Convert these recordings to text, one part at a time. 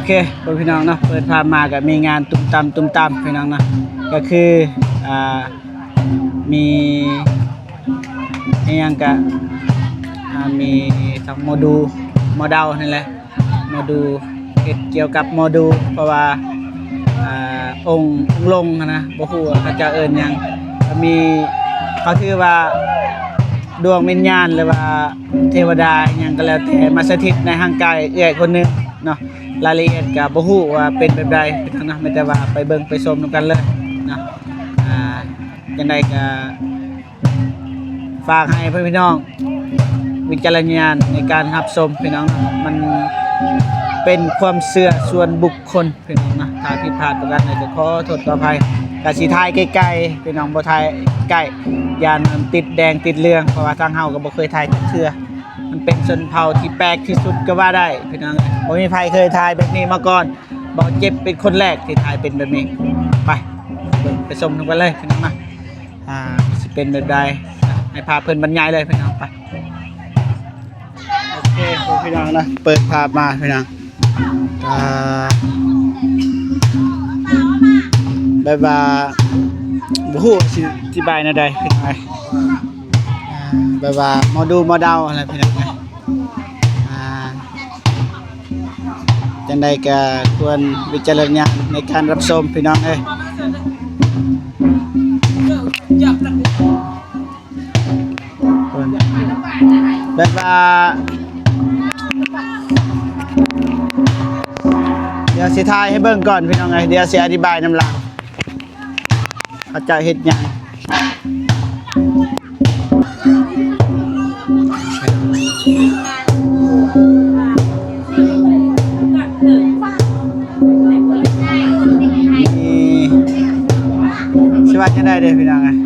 ເຄ ພໍ່ພີ່ນ້ອງເນາະ ເປີດພາບມາກໍມີງານຕຸ້ມຕາມ ຕຸ້ມຕາມ ພີ່ນ້ອງເນາະ ກໍຄື ອ່າ ມີອີ່ຫຍັງກະ ອ່າ ມີທັງໝໍດູ ໝໍເດົານີ້ແຫຼະ ໝໍດູ ເຮັດກ່ຽວກັບໝໍດູ ເພາະວ່າ ອ່າ ອົງ ອົງລົງຫັ້ນນະ ບໍ່ຮູ້ວ່າເຂົາເຈົ້າເອີ້ນຫຍັງ ກໍມີ ເຂົາຖືວ່າດວງວິນຍານ ຫຼືວ່າເທວະດາຫຍັງກໍແລ້ວແຕ່ ມາສະຖິດໃນຮ່າງກາຍເອື້ອຍຄົນໜຶ່ງເນາະ. ລາຍລະອຽດກໍບໍ່ຮູ້ວ່າເປັນແບບໃດ ພີ່ນ້ອງເນາະ ມີແຕ່ວ່າໄປເບິ່ງໄປຊົມນຳກັນເລີຍເນາະ. ອ່າ ຈັ່ງໃດກໍຝາກໃຫ້ພໍ່ແມ່ພີ່ນ້ອງວິຈາລະນະຍານໃນການຮັບຊົມ ພີ່ນ້ອງເນາະ ມັນເປັນຄວາມເຊື່ອສ່ວນບຸກຄົນ ພີ່ນ້ອງເນາະ. ຖ້າຜິດພາດປະການໃດກໍຂໍໂທດຂໍອະໄພ ກະຊິຖ່າຍໄກໆ ພີ່ນ້ອງ ບໍ່ຖ່າຍໃກ້ ຢ້ານມັນຕິດແດງຕິດເຫຼືອງ ເພາະວ່າທາງເຮົາກໍບໍ່ເຄີຍຖ່າຍຈັກເທື່ອ. ມັນເປັນຊົນເຜົ່າທີ່ແປກທີ່ສຸດກໍວ່າໄດ້ ພີ່ນ້ອງ ບໍ່ມີໃຜເຄີຍຖ່າຍແບບນີ້ມາກ່ອນ ບໍ່ເຈັບເປັນຄົນແລກທີ່ຖ່າຍເປັນແບບນີ້. ໄປ ໄປຊົມນຳກັນເລີຍ ພີ່ນ້ອງນະ ອ່າ ຊິເປັນແບບໃດ ໃຫ້ພາເພິ່ນບັນຍາຍເລີຍ ພີ່ນ້ອງ ໄປ. ໂອເຄ ພີ່ນ້ອງນະ ເປີດພາບມາ ພີ່ນ້ອງ ອ່າ ແບບວ່າບໍ່ຮູ້ຊິອະທິບາຍແນວໃດ ພີ່ນ້ອງເອີຍ ອ່າ ແບບວ່າໝໍດູໝໍເດົາຫັ້ນແຫຼະ ພີ່ນ້ອງເອີຍ ອ່າ ຈັ່ງໃດກໍຄວນວິຈາລະນະຍານໃນການຮັບຊົມ ພີ່ນ້ອງເອີຍ. ແບບວ່າ ດຽວຊິຖ່າຍໃຫ້ເບິ່ງກ່ອນ ພີ່ນ້ອງເອີຍ ດຽວຊິອະທິບາຍນຳຫຼັງ ເຂົາເຈົ້າເຮັດຫຍັງ. ຊິວ່າຈັ່ງໃດເດ້ພີ່ນ້ອງເອີຍ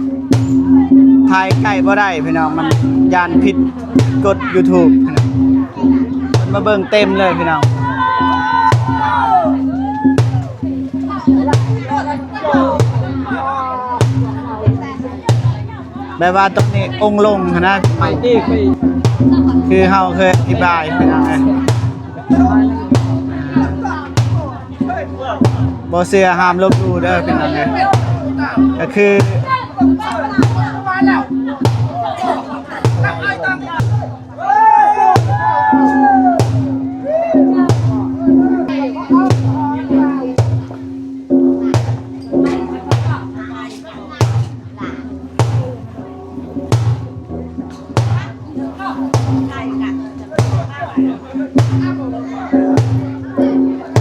ຖ່າຍໃກ້ບໍ່ໄດ້ພີ່ນ້ອງ ມັນຢ້ານຜິດກົດ YouTube ພີ່ນ້ອງ. ເພິ່ນມາເບິ່ງເຕັມເລີຍພີ່ນ້ອງ. ແບບວ່າຕອນນີ້ອົງລົງຫັ້ນນະ ໄປອີກ ໄປອີກ ຄືເຮົາເຄີຍອະທິບາຍພີ່ນ້ອງເອີຍ ບໍ່ເຊື່ອຫ້າມລົບຫຼູ່ເດີພີ່ນ້ອງເອີຍ ກໍຄື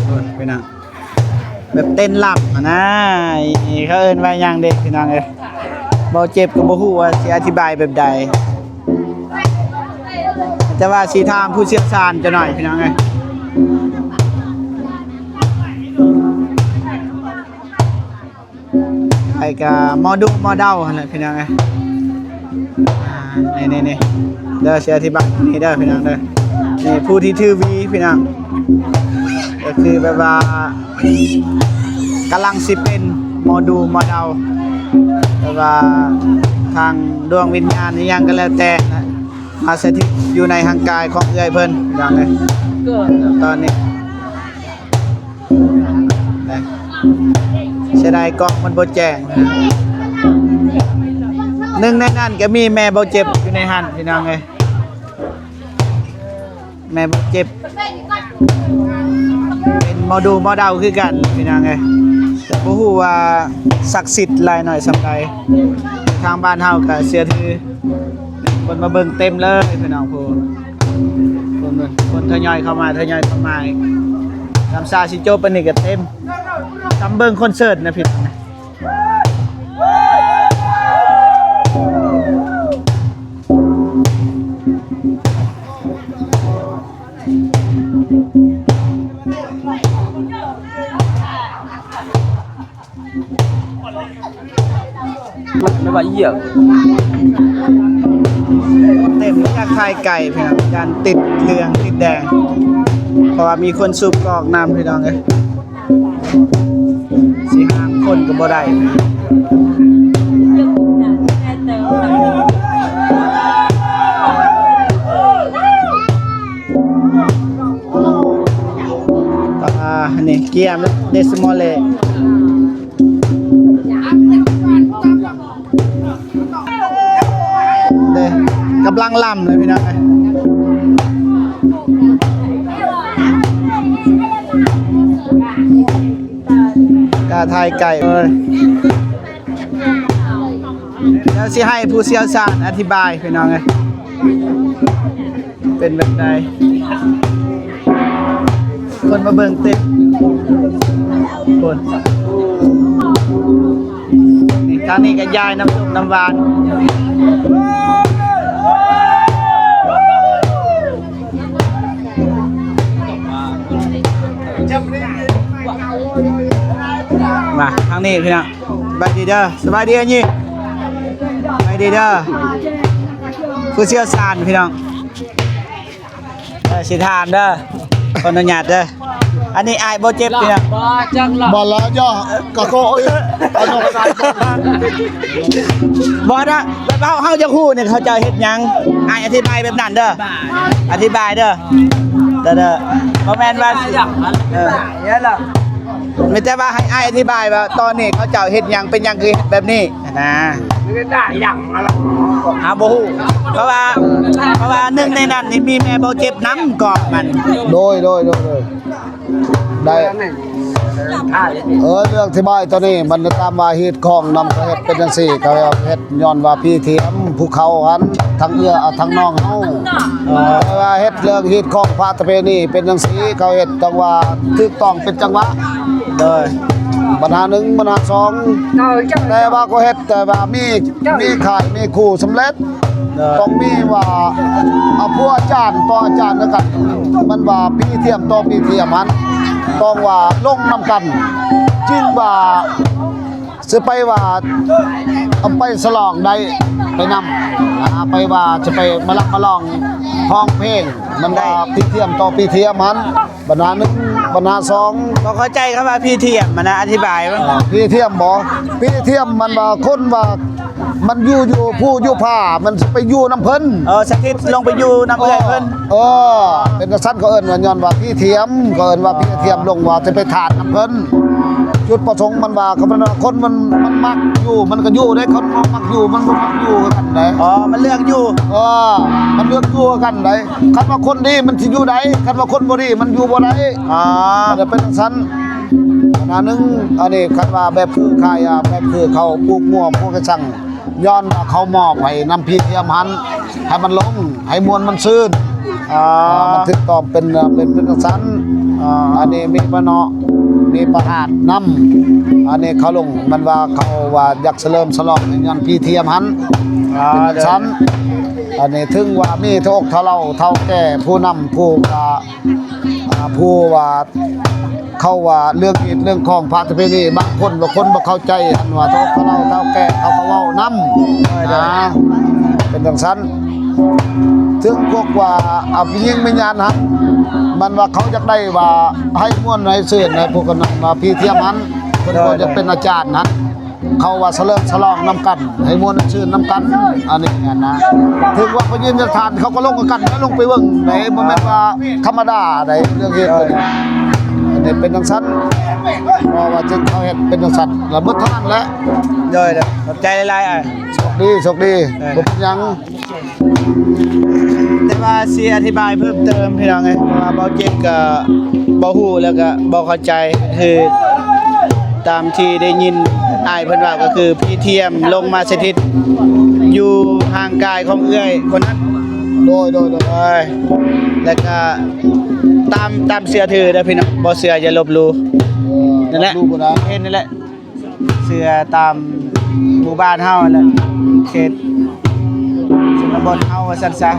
ໂອ້ຍ ພີ່ນ້ອງ ແບບເຕັ້ນລຳຫັ້ນນະ ເຂົາເອີ້ນວ່າຫຍັງເດພີ່ນ້ອງເອີຍ ເວົ້າເຈັບກໍບໍ່ຮູ້ວ່າຊິອະທິບາຍແບບໃດ ແຕ່ວ່າຊິຖາມຜູ້ຊ່ຽວຊານຈັກໜ້ອຍພີ່ນ້ອງເອີຍ. ໄປກະໝໍດູໝໍເດົາຫັ້ນແຫຼະພີ່ນ້ອງເອີຍ ອ່າ ນີ້ໆໆ ເດີ ຊິອະທິບາຍນີ້ເດີພີ່ນ້ອງເດີ ນີ້ຜູ້ທີ່ຖືຫວີພີ່ນ້ອງ ກໍຄືແບບວ່າກຳລັງຊິເປັນໝໍດູໝໍເດົາ ແບບວ່າທາງດວງວິນຍານອີ່ຫຍັງກໍແລ້ວແຕ່ນະ ມາສະຖິດຢູ່ໃນຮ່າງກາຍຂອງເອື້ອຍເພິ່ນພີ່ນ້ອງເອີຍ ຕອນນີ້. ເສຍດາຍກ້ອງມັນບໍ່ແຈ້ງ ໜຶ່ງໃນນັ້ນກໍມີແມ່ເບົາເຈັບຢູ່ໃນຫັ້ນພີ່ນ້ອງເອີຍ ແມ່ເບົາເຈັບເປັນໝໍດູໝໍເດົາຄືກັນພີ່ນ້ອງເອີຍ ແຕ່ບໍ່ຮູ້ວ່າສັກສິດຫຼາຍໜ້ອຍສ່ຳໃດ ທາງບ້ານເຮົາກໍເຊື່ອຖື. ຄົນມາເບິ່ງເຕັມເລີຍພີ່ນ້ອງ ຜູ້ ຄົນ ຄົນທະຍອຍເຂົ້າມາ ທະຍອຍເຂົ້າມາ ສ່ຳຊາຊິຈົບອັນນີ້ກໍເຕັມ ສ່ຳເບິ່ງຄອນເສີດນະພີ່ນ້ອງ. ມັນວ່າຢຽບ ເຕັມ ຢາກຖ່າຍໄກພີ່ນ້ອງ ຢ້ານຕິດເຫຼືອງຕິດແດງ ເພາະວ່າມີຄົນສູບກອກນຳພີ່ນ້ອງເອີຍ ຊິຫ້າມຄົນກໍບໍ່ໄດ້. ປາ ກຽມເດສມອເລ ເດ້ ກຳລັງລຳເລີຍພີ່ນ້ອງເອີຍ ກະຖ່າຍໄກເອີຍ ດຽວຊິໃຫ້ຜູ້ຊ່ຽວຊານອະທິບາຍພີ່ນ້ອງເອີຍ ເປັນແບບໃດ ຄົນມາເບິ່ງເຕັມ ຄົນ ນີ້ ທາງນີ້ກໍຢາຍນ້ຳສົ້ມນ້ຳຫວານ ມາທາງນີ້ພີ່ນ້ອງ ສະບາຍດີເດີ ສະບາຍດີອັນນີ້ ສະບາຍດີເດີ ຜູ້ຊ່ຽວຊານພີ່ນ້ອງ ເອີ ຊິຖາມເດີ ຂໍອະນຸຍາດເດີ ອັນນີ້ອ້າຍບໍ່ເຈັບພີ່ນ້ອງ ບໍ່ຈັກລະ ບໍ່ລະເນາະ ກະໂກ ບໍ່ນະ ແບບເຮົາ ເຮົາຢາກຮູ້ນີ້ ເຂົາເຈົ້າເຮັດຫຍັງ ອ້າຍອະທິບາຍແບບນັ້ນເດີ ອະທິບາຍເດີ ເດີ ບໍ່ແມ່ນວ່າ ເອີ ມີແຕ່ວ່າໃຫ້ອ້າຍອະທິບາຍວ່າ ຕອນນີ້ເຂົາເຈົ້າເຮັດຫຍັງ ເປັນຫຍັງຄືເຮັດແບບນີ້ ນະ ເຮົາບໍ່ຮູ້ ເພາະວ່າ ເພາະວ່າໜຶ່ງໃນນັ້ນນີ້ມີແມ່ບໍ່ເຈັບນຳກອບມັນ ໂດຍ ໂດຍ ໂດຍ ໂດຍ ໄດ້ ເອີ ເລື່ອງອະທິບາຍໂຕນີ້ ມັນຕາມວ່າຮີດຄອງນຳເຂົາເຮັດເປັນຈັ່ງຊີ້ ເຂົາເຮັດຍ້ອນວ່າພີທຽມພູເຂົາຫັ້ນ ທາງເອື້ອ ທາງນ້ອງເຮົາ ເອີ ແຕ່ວ່າເຮັດເລື່ອງຮີດຄອງພະປະເພນີເປັນຈັ່ງຊີ້ ເຂົາເຮັດຕ້ອງວ່າຖືກຕ້ອງເປັນຈັງຫວະ ໂດຍ ບັນຫາໜຶ່ງ ບັນຫາສອງ ແຕ່ວ່າກໍເຮັດ ແຕ່ວ່າມີ ມີຄ້າຍມີຄູ່ສຳເລັດ ຕ້ອງມີວ່າ ອາ ຜູ້ອາຈານຕໍ່ອາຈານນຳກັນ ມັນວ່າພີທຽມຕໍ່ພີທຽມຫັ້ນ ຕ້ອງວ່າລົງນຳກັນ ຈຶ່ງວ່າ ຊິໄປວ່າ ເອົາໄປສະຫຼອງໄດ້ ໄປນຳ ອາ ໄປວ່າຈະໄປມາລຳມາລອງຮ້ອງເພງ ມັນວ່າພີທຽມຕໍ່ພີທຽມຫັ້ນ ບັນຫາໜຶ່ງ ບັນຫາສອງ ບໍ່ເຂົ້າໃຈຄຳວ່າພີທຽມຫັ້ນນະ ອະທິບາຍມັນ ເອີ ພີທຽມບໍ ພີທຽມມັນວ່າຄົນວ່າ ມັນຢູ່ ຢູ່ພູຢູ່ຜາ ມັນຊິໄປຢູ່ນຳເພິ່ນ ເອີ ສະຖິດລົງໄປຢູ່ນຳເອື້ອຍເພິ່ນ ເອີ ເປັນຈັ່ງຊັ້ນ ເຂົາເອີ້ນວ່າ ຍ້ອນວ່າພີທຽມ ເຂົາເອີ້ນວ່າພີທຽມລົງວ່າຈະໄປທາດນຳເພິ່ນ ຈຸດປະສົງມັນວ່າ ຄັນວ່າຄົນມັນ ມັນມັກຢູ່ ມັນກໍຢູ່ເດ້ ຄົນບໍ່ມັກຢູ່ ມັນບໍ່ມັກຢູ່ຄືກັນເດ້ ອໍ ມັນເລືອກຢູ່ ເອີ ມັນເລືອກຢູ່ຄືກັນເດ້ ຄັນວ່າຄົນດີມັນຊິຢູ່ໄດ້ ຄັນວ່າຄົນບໍ່ດີມັນຢູ່ບໍ່ໄດ້ ອໍ ມັນຈະເປັນຈັ່ງຊັ້ນ ອັນໜຶ່ງ ອັນນີ້ຄັນວ່າແບບຄືຂາຍ ອາ ແບບຄືເຂົາປູກງົວປູກກະຊັງ ຍ້ອນວ່າເຂົາມອບໃຫ້ນຳພີທຽມຫັ້ນ ໃຫ້ມັນລົງ ໃຫ້ມ່ວນມັນຊື່ນ ອໍ ມັນຖືກຕ້ອງເປັນ ເປັນ ເປັນຈັ່ງຊັ້ນ ອໍ ອັນນີ້ມີມາເນາະ ມີປະທານນຳ ອັນນີ້ເຂົາລົງ ມັນວ່າເຂົາວ່າຢາກສະເຫຼີມສະຫຼອງໃຫ້ຍ້ອນພີທຽມຫັ້ນ ອໍ ເປັນຈັ່ງຊັ້ນ ໂດຍ ອັນນີ້ເຖິງວ່າມີເຖົ້າອົກເຖົ້າເຖົ້າເຖົ້າແກ່ ຜູ້ນຳ ຜູ້ວ່າ ອາ ຜູ້ວ່າ ເຂົາວ່າເລື່ອງຮີດເລື່ອງຄອງພະປະເພນີ ບາງຄົນ ບາງຄົນບໍ່ເຂົ້າໃຈ ອັນວ່າເຖົ້າເຖົ້າເຖົ້າແກ່ ເຂົາກໍເວົ້ານຳ ໂດຍ ນະ ເປັນຈັ່ງຊັ້ນ ເຖິງພວກວ່າ ອາ ຜູ້ຍິງວິນຍານຫັ້ນ ມັນວ່າເຂົາຢາກໄດ້ວ່າໃຫ້ມ່ວນໃຫ້ຊື່ນ ໃຫ້ພວກນັ້ນວ່າພີທຽມຫັ້ນ ເພິ່ນກໍຢາກເປັນອາຈານຫັ້ນ ເຂົາວ່າສະເຫຼີມສະຫຼອງນຳກັນ ໃຫ້ມ່ວນຊື່ນນຳກັນ ອັນນີ້ຫັ້ນນະ ເຖິງວ່າໄປຢືນສະຖານ ເຂົາກໍລົງຄືກັນ ແລ້ວລົງໄປເບິ່ງໃດ ບໍ່ແມ່ນວ່າທຳມະດາໃດ ເລື່ອງເຮັດ ໂດຍ ອັນນີ້ເປັນຈັ່ງຊັ້ນ ເພາະວ່າຈຶ່ງເຂົາເຮັດເປັນຈັ່ງຊັ້ນ ລະໝົດເທົ່ານັ້ນແຫຼະ ໂດຍ ຂອບໃຈຫຼາຍໆ ອ້າຍ ໂຊກດີ ໂຊກດີ ໂດຍ ບໍ່ເປັນຫຍັງ. ແຕ່ວ່າຊິອະທິບາຍເພີ່ມເຕີມພີ່ນ້ອງເອີຍ ເພາະວ່າເບົາເຈັກກໍບໍ່ຮູ້ ແລ້ວກໍບໍ່ເຂົ້າໃຈ ຄືຕາມທີ່ໄດ້ຍິນອ້າຍເພິ່ນເວົ້າ ກໍຄືພີທຽມລົງມາສະຖິດຢູ່ຮ່າງກາຍຂອງເອື້ອຍຄົນນັ້ນ ໂດຍ ໂດຍ ໂດຍ ໂດຍ ແລ້ວກໍຕາມ ຕາມເຊື່ອຖືເດີພີ່ນ້ອງ ບໍ່ເຊື່ອຢ່າລົບຫຼູ່ ເອີ ນັ້ນແຫຼະ ເຫັນນັ້ນແຫຼະ. ເຊື່ອຕາມໝູ່ບ້ານເຮົາແຫຼະ ເຂດຊົນນະບົດເຮົາວ່າຊັ້ນຊະ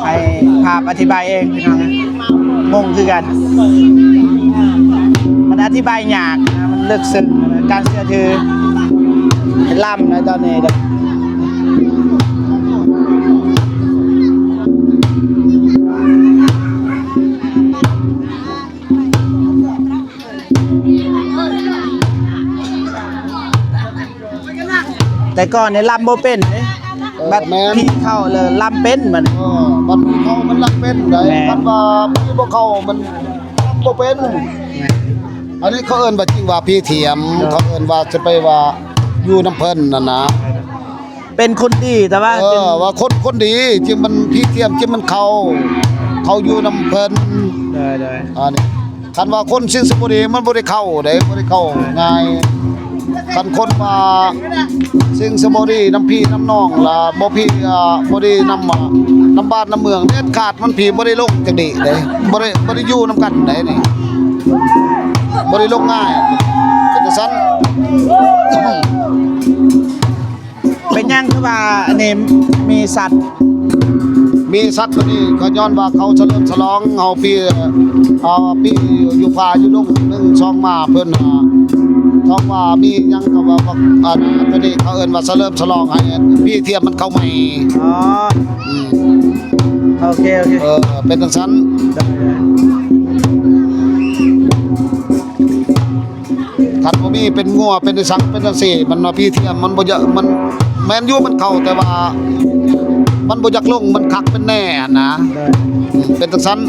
ໃຫ້ພາບອະທິບາຍເອງພີ່ນ້ອງ ງົງຄືກັນ ມັນອະທິບາຍຍາກນະ ມັນເລິກເຊິ່ງ ການເຊື່ອຖືເປັນລຳໃນຕອນນີ້ເດີ. ແຕ່ກ່ອນນີ້ລຳບໍ່ເປັນເດ້ ເອີ ບັດ ແມ່ນ ຜີເຂົ້າແລ້ວລຳເປັນບັດນີ້. ເອີ ບັດຜີເຂົ້າມັນລຳເປັນໄດ໋. ແມ່ນ. ຄັນວ່າຜີບໍ່ເຂົ້າມັນລຳບໍ່ເປັນ. ແມ່ນ. ອັນນີ້ເຂົາເອີ້ນວ່າ ຈິງວ່າຜີທຽມ. ເອີ ເຂົາເອີ້ນວ່າ ຈະໄປວ່າຢູ່ນຳເພິ່ນນັ້ນນະ ເປັນຄົນດີ ແຕ່ວ່າ ເອີ ເປັນ ວ່າຄົນ ຄົນດີ ຈິງມັນຜີທຽມ ຈິງມັນເຂົ້າ ເຂົ້າຢູ່ນຳເພິ່ນ. ໂດຍ ໂດຍ. ອັນນີ້ ຄັນວ່າຄົນສິ່ງທີ່ບໍ່ດີ ມັນບໍ່ໄດ້ເຂົ້າເດ້ ບໍ່ໄດ້ເຂົ້າງ່າຍ. ຄັນຄົນວ່າສິ່ງທີ່ບໍ່ດີນຳພີ່ນຳນ້ອງ ລະບໍ່ຜີ ອ່າ ບໍ່ດີນຳ ອ່າ ນຳບ້ານນຳເມືອງ ເດັດຂາດມັນຜີບໍ່ໄດ້ລົງຈັກດີ້ເດ້ ບໍ່ໄດ້ ບໍ່ໄດ້ຢູ່ນຳກັນໄດ້ນີ້ ບໍ່ໄດ້ລົງງ່າຍ ເປັນຈັ່ງຊັ້ນ. ເປັນຫຍັງຄືວ່າອັນນີ້ມີສັດ? ມີສັດໂຕນີ້ກໍຍ້ອນວ່າເຂົາສະເຫຼີມສະຫຼອງເຮົາປີ ເອົາປີຢູ່ປ່າຢູ່ດົງໜຶ່ງ ສອງມາເພິ່ນ ເຂົາວ່າມີຫຍັງກໍວ່າ ອັນ ອັນໂຕນີ້ເຂົາເອີ້ນວ່າສະເຫຼີມສະຫຼອງໃຫ້ຜີທຽມມັນເຂົ້າໃໝ່. ອໍ ອືມ ໂອເຄ ໂອເຄ ເອີ ເປັນຈັ່ງຊັ້ນ. ໂດຍ ໂດຍ. ຄັນບໍ່ມີເປັນງົວເປັນອີສັງເປັນຈັ່ງຊີ້ ມັນວ່າຜີທຽມມັນບໍ່ຢາກ ມັນແມ່ນຢູ່ມັນເຂົ້າ ແຕ່ວ່າມັນບໍ່ຢາກລົງ ມັນຄັກເປັນແນ່ຫັ້ນນະ. ໂດຍ ເປັນຈັ່ງຊັ້ນ.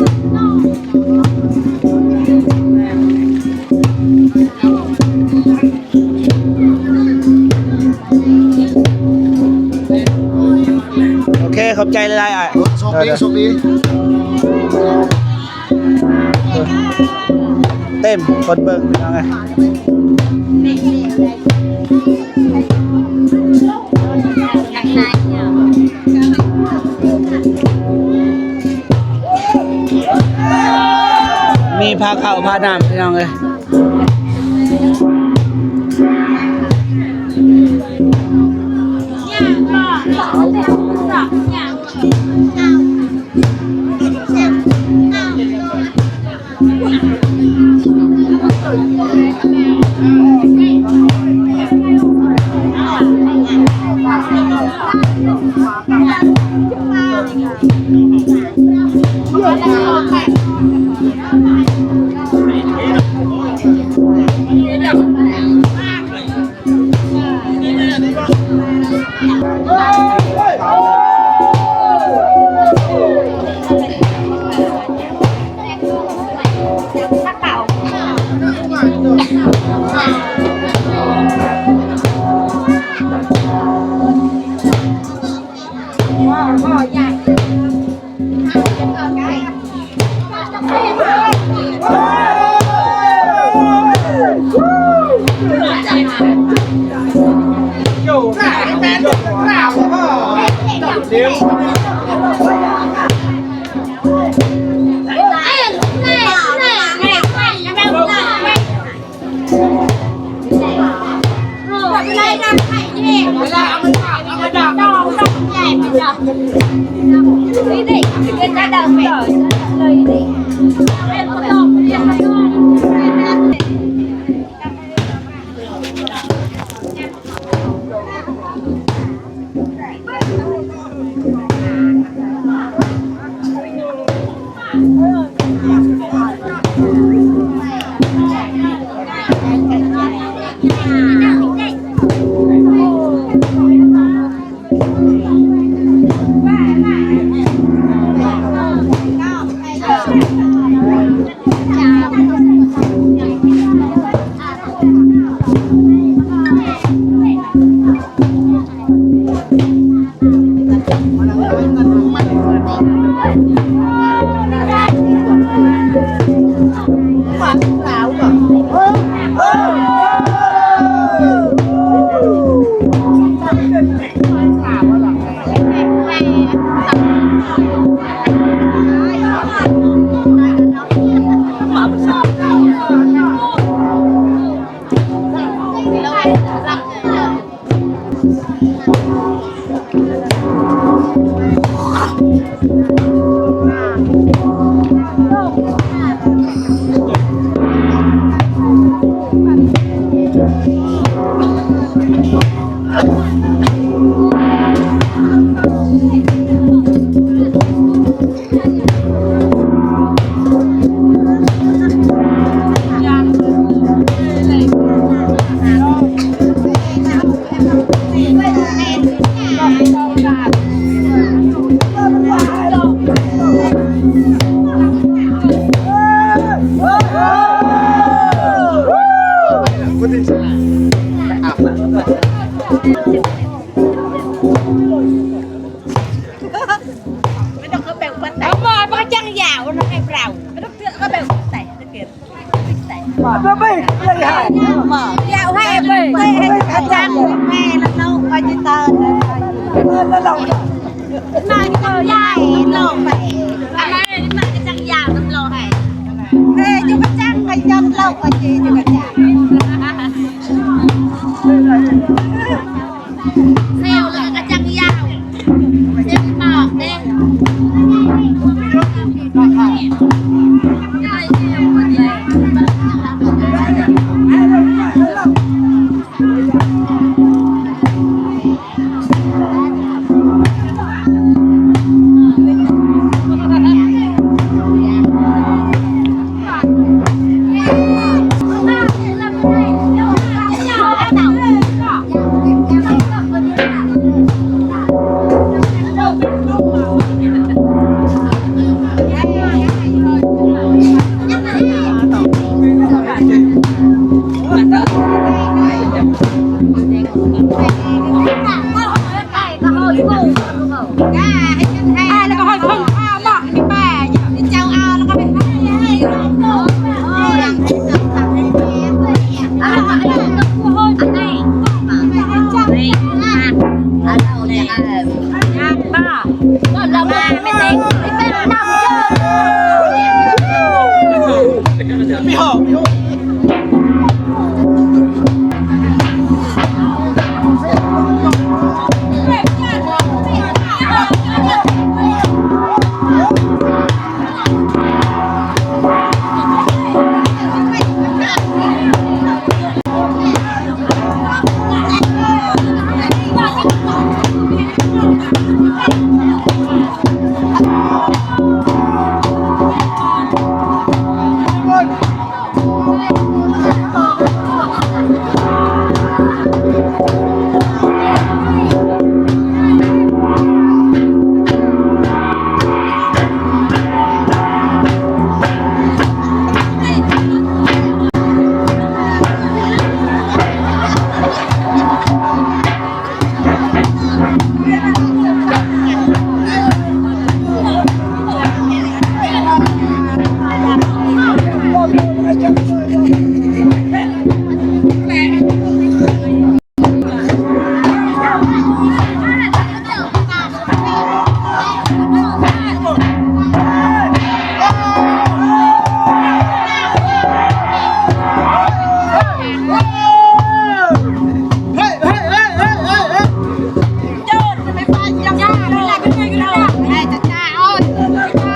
ໂອເຄ ຂອບໃຈຫຼາຍໆ ອ້າຍ. ໂຊກດີ ໂຊກດີ. ເຕັມຄົນເບິ່ງພີ່ນ້ອງເອີຍ. ມີພາເຂົ້າພານ້ຳພີ່ນ້ອງເອີຍ. Yau hai, bai, bai, bai, kacang, bai, lalu, bai, jita. Lalu, lalu. Mai ko yai lo bai. Anai ni mai kacang yau tam lo hai. Eh, ju kacang, bai jam lo, bai ju kacang. Sêu le kacang yau. Sêu pok deh.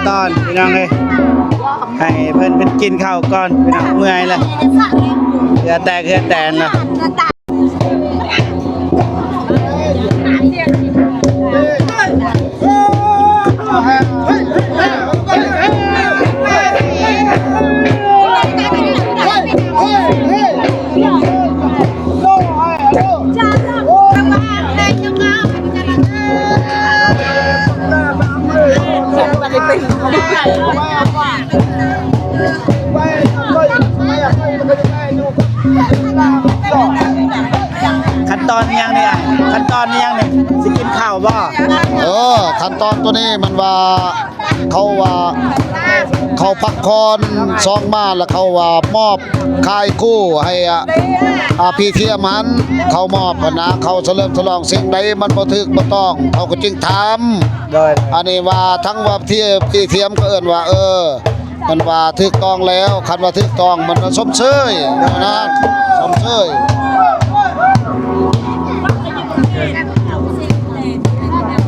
ຕອນ ພີ່ນ້ອງເອີຍ ໃຫ້ເພິ່ນ ເພິ່ນກິນເຂົ້າກ່ອນ ພີ່ນ້ອງ ເມື່ອຍແລ້ວ ເຫື່ອແຕກເຫື່ອແຕນແລ້ວ. ຂັ້ນຕອນອີ່ຫຍັງນີ້ອ້າຍ? ຂັ້ນຕອນອີ່ຫຍັງນີ້? ຊິກິນເຂົ້າບໍ່? ເອີ ຂັ້ນຕອນໂຕນີ້ມັນວ່າ ເຂົາວ່າ ເຂົາພັກຜ່ອນຊອງມາ ແລ້ວເຂົາວ່າມອບຄ້າຍຄູ່ໃຫ້ ອາ ອາ ພີ່ທຽມຫັ້ນ ເຂົາມອບຫັ້ນນະ ເຂົາສະເຫຼີມສະຫຼອງ ສິ່ງໃດມັນບໍ່ຖືກບໍ່ຕ້ອງ ເຂົາກໍຈຶ່ງຖາມ. ໂດຍ ອັນນີ້ວ່າທັງວ່າທີ່ ທີ່ທຽມກໍເອີ້ນວ່າ ເອີ ມັນວ່າຖືກຕ້ອງແລ້ວ ຄັນວ່າຖືກຕ້ອງມັນກໍຊົມເຊີຍ ເທົ່ານັ້ນ ຊົມເຊີຍ.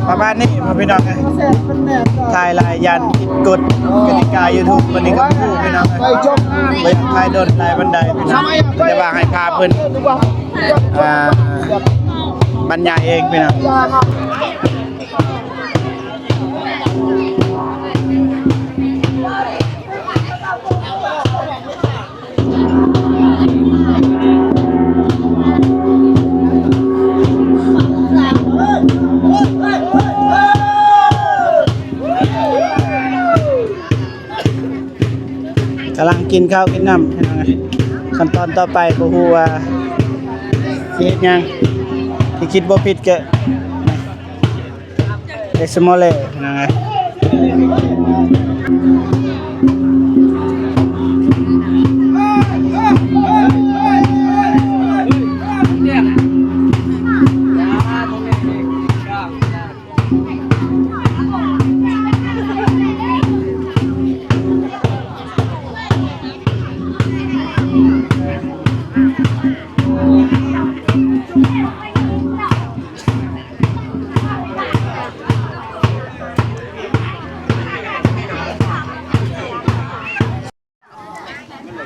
ປະມານນີ້ພໍ່ພີ່ນ້ອງເອີຍ ຖ່າຍຫຼາຍຢ້ານຜິດກົດກະຕິກາຢູທູບ ບັດນີ້ກໍບໍ່ຮູ້ພີ່ນ້ອງເອີຍ ບໍ່ຢາກຖ່າຍດົນຫຼາຍປານໃດພີ່ນ້ອງ ແຕ່ວ່າໃຫ້ພາເພິ່ນ ອ່າ ບັນຍາຍເອງພີ່ນ້ອງ. ກຳລັງກິນເຂົ້າກິນນ້ຳ ພີ່ນ້ອງເອີຍ ຂັ້ນຕອນຕໍ່ໄປບໍ່ຮູ້ວ່າຊິເຮັດຫຍັງ ທີ່ຄິດບໍ່ຜິດກໍ ເອສໂມເລ ພີ່ນ້ອງເອີຍ.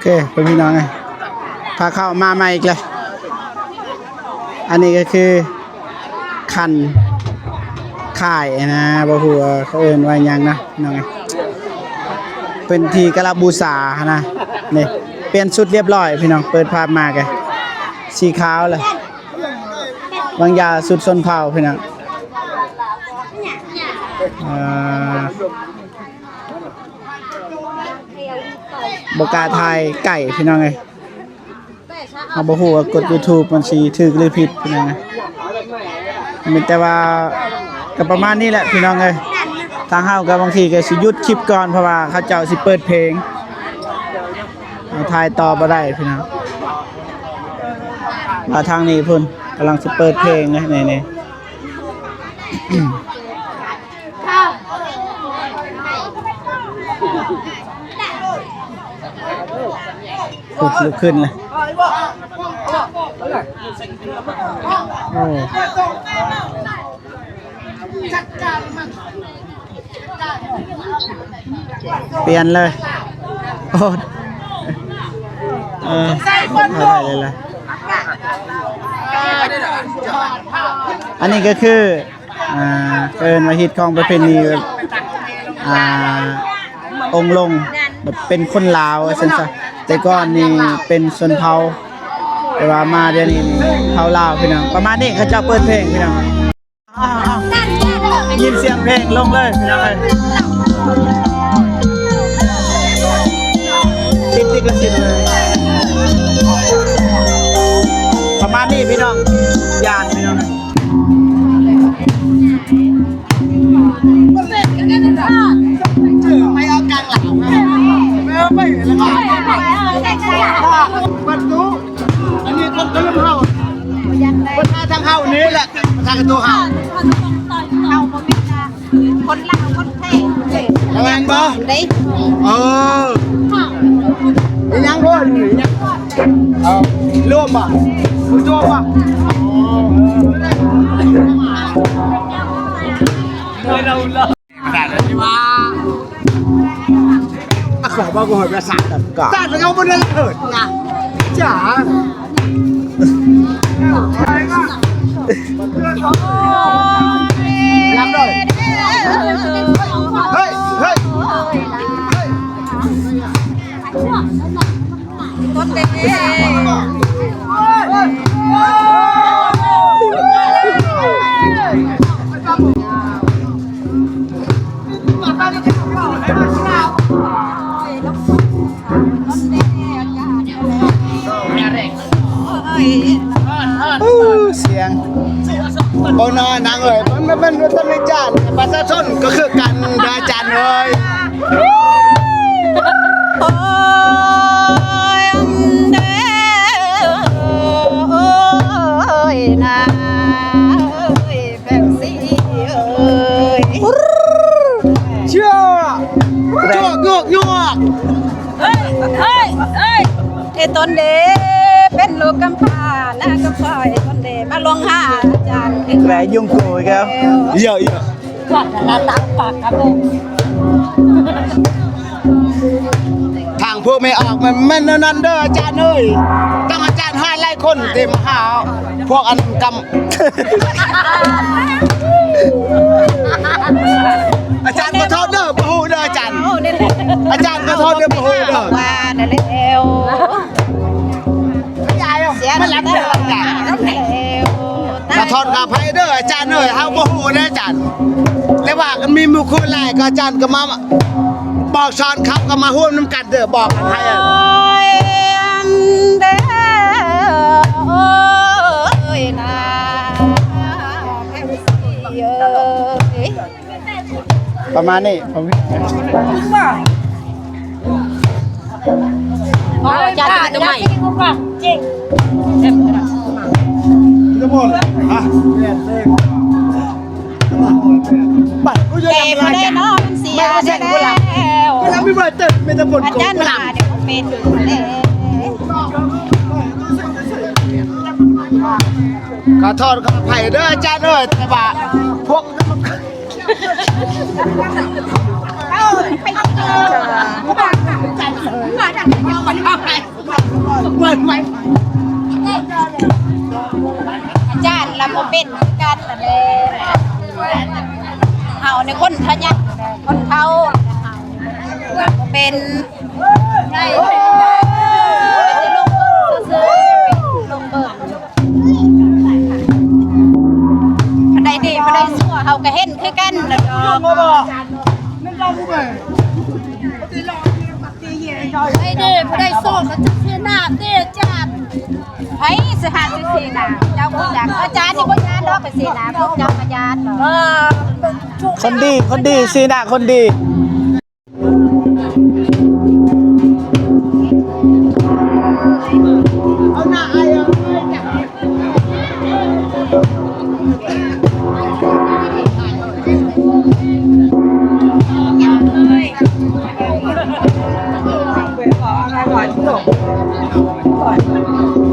ເຄ ເພື່ອນພີ່ນ້ອງເອີຍ ພາເຂົ້າມາໃໝ່ອີກແລ້ວ. ອັນນີ້ກໍຄືຂັນຂາຍນະ ບໍ່ຮູ້ວ່າເຂົາເອີ້ນວ່າຫຍັງນະພີ່ນ້ອງເອີຍ. ເປັນທີ່ກາລະບູຊານະ. ນີ້ ປ່ຽນຊຸດລຽບຮ້ອຍພີ່ນ້ອງ ເປີດພາບມາກໍສີຂາວແລ້ວ. ວາງຢາຊຸດຊົນເຜົ່າພີ່ນ້ອງ. ເອີ ບໍ່ກ້າຖ່າຍໃກ້ພີ່ນ້ອງເອີຍ ເຮົາບໍ່ຮູ້ວ່າກົດຢູທູບມັນຊິຖືກຫຼືຜິດພີ່ນ້ອງເອີຍ. ມີແຕ່ວ່າກໍປະມານນີ້ແຫຼະພີ່ນ້ອງເອີຍ. ທາງເຮົາກໍບາງທີກໍຊິຢຸດຄລິບກ່ອນ ເພາະວ່າເຂົາເຈົ້າຊິເປີດເພງ ເຮົາຖ່າຍຕໍ່ບໍ່ໄດ້ພີ່ນ້ອງ. ວ່າທາງນີ້ພຸ້ນກຳລັງຊິເປີດເພງເດ້ ນີ້ໆ. ພຸ້ນ ລຸກຂຶ້ນແລ້ວ. ໂອ້ ປ່ຽນເລີຍ. ໂອ້ ເອີ ເອົາໄດ້ເລີຍລະ. ອັນນີ້ກໍຄື ອ່າ ເອີ້ນວ່າຮີດຄອງປະເພນີ ອ່າ ອົງລົງ ແບບເປັນຄົນລາວວ່າຊັ້ນຊະ. ແຕ່ກ່ອນນີ້ເປັນຊົນເຜົ່າ ແຕ່ວ່າມາດຽວນີ້ເຜົ່າລາວພີ່ນ້ອງ. ປະມານນີ້ ເຂົາເຈົ້າເປີດເພງພີ່ນ້ອງ. ອ້າວ ຍິນສຽງເພງລົງເລີຍພີ່ນ້ອງເອີຍ ຕິດລິຂະສິດເລີຍ. ປະມານນີ້ພີ່ນ້ອງ ຢ້ານພີ່ນ້ອງ. ອັນນີ້ຄົນລາວເຮົາ ຄົນລາວທາງເຮົານີ້ແຫຼະ ທາງໂຕເຮົາ ເຮົາບໍ່ແມ່ນຄົນລາວ ຄົນແທ້ ແມ່ນບໍ່? ເອີ ອີຫຍັງບໍ່? ເອົາ ລວມບໍ່? ລວມບໍ່? ອໍ ເອີ ເອີ ເອີ ເອີ ວ່າ ອາ ຂໍບອກວ່າພາສາກັນກໍ ສາດແລ້ວກໍບໍ່ໄດ້ເອີ້ນນະ ຈ້າ ລຳເດີ ເຮີ້ຍ ເຮີ້ຍ ເຮີ້ຍ. ຕົ້ນເດ ໂອ້ ສຽງ ໂອ້ ນ້ອຍນາງເອີຍ ມັນ ມັນເປັນວັດທະນະຈັກ ປະຊາຊົນກໍຄືກັນເດີອາຈານເອີຍ. ໂອ້ຍ ອັນເດ ໂອ້ຍ ນາເອີຍ ແບບຊີ້ເອີຍ ເຊື່ອ ຍວກ ຍວກ ຍວກ. ເອີຍ ເອີຍ ເອີຍ ເອຕົນເດ ເປັນລູກກຳພ້ານາກຳພ້າ ເອຕົນເດ ມາລົງຫາອາຈານ ແລະ ຍຸງໂກອີກແລ້ວ ເອີ ເອີ. ກວາດລະຕາມປາກກະໂປງ ທາງພວກແມ່ອອກ ມັນແມ່ນແນວນັ້ນເດີອາຈານເອີຍ. ຕ້ອງອາຈານຫຼາຍໆຄົນທີ່ມາຫາພວກອັນກຳ ອາຈານຂໍໂທດເດີ ບໍ່ຮູ້ເດີອາຈານ ອາຈານຂໍໂທດເດີ ບໍ່ຮູ້ເດີ ວ່ານັ້ນແລ້ວ. ເສຍນ້ຳຕາແລ້ວ ຂໍໂທດຂໍອະໄພເດີອາຈານເອີຍ ເຮົາບໍ່ຮູ້ເດີອາຈານ ແຕ່ວ່າມີໝູ່ຄູ່ຫຼາຍ ກໍອາຈານກໍມາບອກສອນ ເຂົາກໍມາຮ່ວມນຳກັນເດີ ບອກອະໄພ. ໂອ້ຍ ອັນເດີ ໂອ້ຍ ນາແພງຊີເອີຍ. ປະມານນີ້ ອໍ ຈານເປັນຕົວໃໝ່ ແກ່ບໍ່ໄດ້ເນາະ ມັນເສຍແລ້ວ ອາຈານມາດຽວເປັນແລ້ວ. ຂໍໂທດຂໍອະໄພເດີອາຈານເອີຍ ແຕ່ວ່າພວກ ບໍ່ເປັນຄືກັນຫັ້ນແຫຼະ. ເຮົານີ້ຄົນທະຍານ ຄົນເຖົ້າ ບໍ່ເປັນ. ຜູ້ໃດດີຜູ້ໃດຊົ່ວ ເຮົາກໍເຫັນຄືກັນແຫຼະເນາະ. ໃຜເດ້ ຜູ້ໃດຊອກກໍຈະເສຍໜ້າເດ້ອາຈານ. ໃຜຊິຫາຊິເສຍໜ້າ ເຈົ້າບໍ່ຈັກ. ອາຈານນີ້ບໍ່ຢ້ານດອກ ໄປເສຍໜ້າພວກເຈົ້າ ບໍ່ຢ້ານດອກ. ເອີ ຄົນດີ ຄົນດີ ເສຍໜ້າຄົນດີ.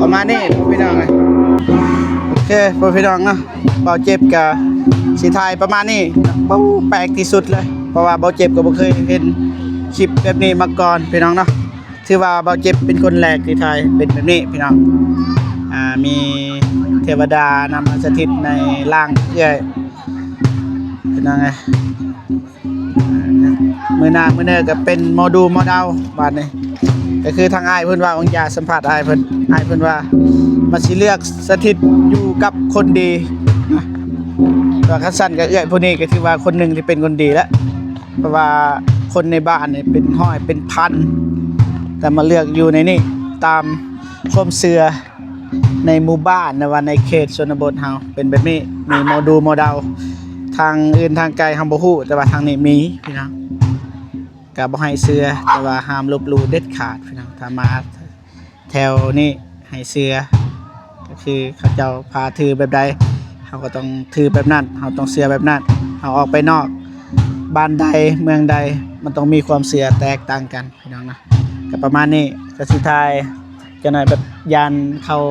ປະມານນີ້ພີ່ນ້ອງເອີຍ. ໂອເຄ ພໍ່ພີ່ນ້ອງເນາະ ບ່າວເຈັບກະຊິຖ່າຍປະມານນີ້. ເອົ້າ ແປກທີ່ສຸດເລີຍ ເພາະວ່າບ່າວເຈັບກໍບໍ່ເຄີຍເຫັນຄລິບແບບນີ້ມາກ່ອນພີ່ນ້ອງເນາະ. ຖືວ່າບ່າວເຈັບເປັນຄົນແລກທີ່ຖ່າຍເປັນແບບນີ້ພີ່ນ້ອງ. ອ່າ ມີເທວະດານຳມາສະຖິດໃນຮ່າງເອື້ອຍພີ່ນ້ອງເອີຍ. ມື້ໜ້າມື້ເນີກໍເປັນໝໍດູໝໍເດົາບາດນີ້. ກໍຄືທາງອ້າຍເພິ່ນວ່າ ອົງຢາສຳພາດອ້າຍເພິ່ນ ອ້າຍເພິ່ນວ່າມັນຊິເລືອກສະຖິດຢູ່ກັບຄົນດີນະ. ແຕ່ວ່າຄັນຊັ້ນກໍເອື້ອຍຜູ້ນີ້ກໍຖືວ່າຄົນໜຶ່ງທີ່ເປັນຄົນດີແລ້ວ ເພາະວ່າຄົນໃນບ້ານນີ້ເປັນຮ້ອຍເປັນພັນ ແຕ່ມາເລືອກຢູ່ໃນນີ້ ຕາມຄວາມເຊື່ອໃນໝູ່ບ້ານ ຫຼືວ່າໃນເຂດຊົນນະບົດເຮົາເປັນແບບນີ້. ມີໝໍດູໝໍເດົາ ທາງອື່ນທາງໄກເຮົາບໍ່ຮູ້ ແຕ່ວ່າທາງນີ້ມີພີ່ນ້ອງ. ກໍບໍ່ໃຫ້ເຊື່ອ ແຕ່ວ່າຫ້າມລົບຫຼູ່ເດັດຂາດພີ່ນ້ອງ. ຖ້າມາແຖວນີ້ໃຫ້ເຊື່ອ ກໍຄືເຂົາເຈົ້າພາຖືແບບໃດ ເຮົາກໍຕ້ອງຖືແບບນັ້ນ ເຮົາຕ້ອງເຊື່ອແບບນັ້ນ. ເຮົາອອກໄປນອກບ້ານໃດເມືອງໃດ ມັນຕ້ອງມີຄວາມເຊື່ອແຕກຕ່າງກັນພີ່ນ້ອງນະ. ກໍປະມານນີ້ ກໍຊິຖ່າຍຈັກໜ້ອຍ ແບບຢ້ານເຂົ້າ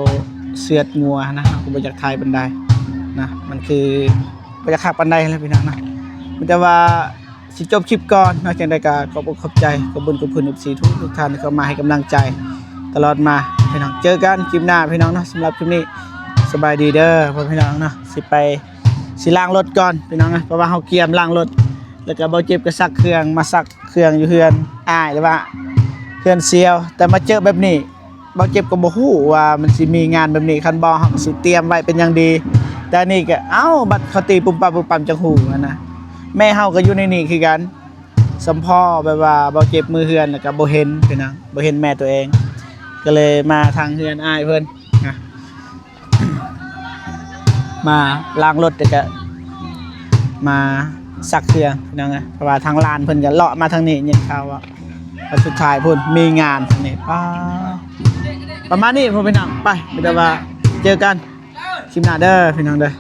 ເຊືອດງົວນະ ເຮົາກໍບໍ່ຢາກຖ່າຍປານໃດນະ. ມັນຄືບໍ່ຢາກຄັກປານໃດແຫຼະພີ່ນ້ອງນະ. ມີແຕ່ວ່າ ຊິຈົບຄລິບກ່ອນເນາະ. ຈັ່ງໃດກໍຂອບອົກຂອບໃຈ ຂອບບຸນຂອບຄຸນ ເອັຟຊີ ທຸກໆທ່ານທີ່ເຂົ້າມາໃຫ້ກຳລັງໃຈຕະຫຼອດມາພີ່ນ້ອງ. ເຈີກັນຄລິບໜ້າພີ່ນ້ອງເນາະ. ສຳລັບຄລິບນີ້ ສະບາຍດີເດີພໍ່ພີ່ນ້ອງເນາະ. ຊິໄປ ຊິລ້າງລົດກ່ອນພີ່ນ້ອງນະ ເພາະວ່າເຮົາກຽມລ້າງລົດ ແລ້ວກໍບ່າວເຈັບກໍຊັກເຄື່ອງ ມາຊັກເຄື່ອງຢູ່ເຮືອນອ້າຍ ຫຼືວ່າເຮືອນສ່ຽວ ແຕ່ມາເຈີແບບນີ້ ບ່າວເຈັບກໍບໍ່ຮູ້ວ່າມັນຊິມີງານແບບນີ້. ຄັນບໍ່ ເຮົາກໍຊິຕຽມໄວ້ເປັນຢ່າງດີ. ແຕ່ອັນນີ້ກໍ ເອົ້າ ບັດເຂົາຕີປຸມປຳປຸມປຳ ຈັ່ງຮູ້ຫັ້ນນະ. ແມ່ເຮົາກໍຢູ່ໃນນີ້ຄືກັນ ສຳພໍແບບວ່າບ່າວເຈັບມືເຮືອນ ແລ້ວກໍບໍ່ເຫັນພີ່ນ້ອງ ບໍ່ເຫັນແມ່ຕົວເອງ ກໍເລີຍມາທາງເຮືອນອ້າຍເພິ່ນນະ. ມາລ້າງລົດ ແລ້ວກະມາຊັກເຄື່ອງພີ່ນ້ອງເອີຍ. ເພາະວ່າທາງຫຼານເພິ່ນກະເລາະມາທາງນີ້ ຍິນຂ່າວວ່າ ແລ້ວສຸດທ້າຍພຸ້ນມີງານນີ້ ປ້າ ປະມານນີ້ພຸ້ນພີ່ນ້ອງ. ໄປ ມີແຕ່ວ່າເຈີກັນຄລິບໜ້າເດີພີ່ນ້ອງເດີ.